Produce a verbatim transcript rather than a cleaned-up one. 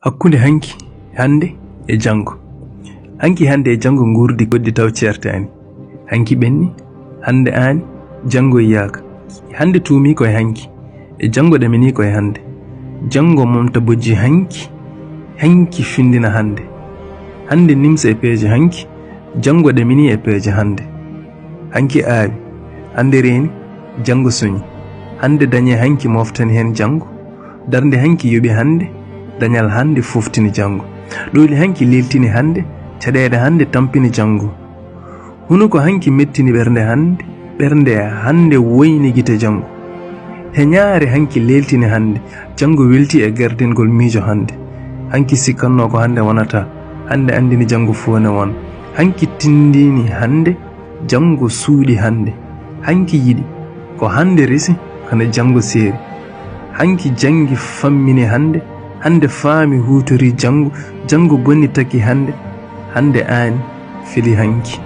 Hakkunde hanki, hannde e janngo. Hanki, hannde e janngo nguurdi goɗɗi taw ceertaani. Hanki ɓenni, hannde aani, janngo yiyaaka. Hannde tuumii ko e hanki, e janngo ɗaminii ko e hannde. Janngo momta bojji hanki, hanki findina hannde. Hannde nimsa e peeje hanki, janngo ɗaminii e peeje hannde. Hanki aawi, hannde reeni, janngo soñi. Hannde dañe hanki moftani heen janngo. Darnde hanki yoɓi hannde, dañal hannde foftini janngo. Ɗoyli hanki leeltini hannde, caɗeele hannde tampini janngo. Hunuko hanki mettini ɓernde hannde, ɓernde hannde woyni gite janngo. Heñaare hanki leeltini hannde, janngo welti e gardingol miijo hannde. Hanki sikkannoo ko hannde wonata, hannde anndini janngo fof ne won. Hanki tinndini hannde, janngo suuɗi hannde. Hanki yiɗi ko hannde resi, kono janngo seeri. Hanki janngi fammini hannde, hannde faami huutori janngo, janngo bonni taki hannde, hannde aani feli hanki.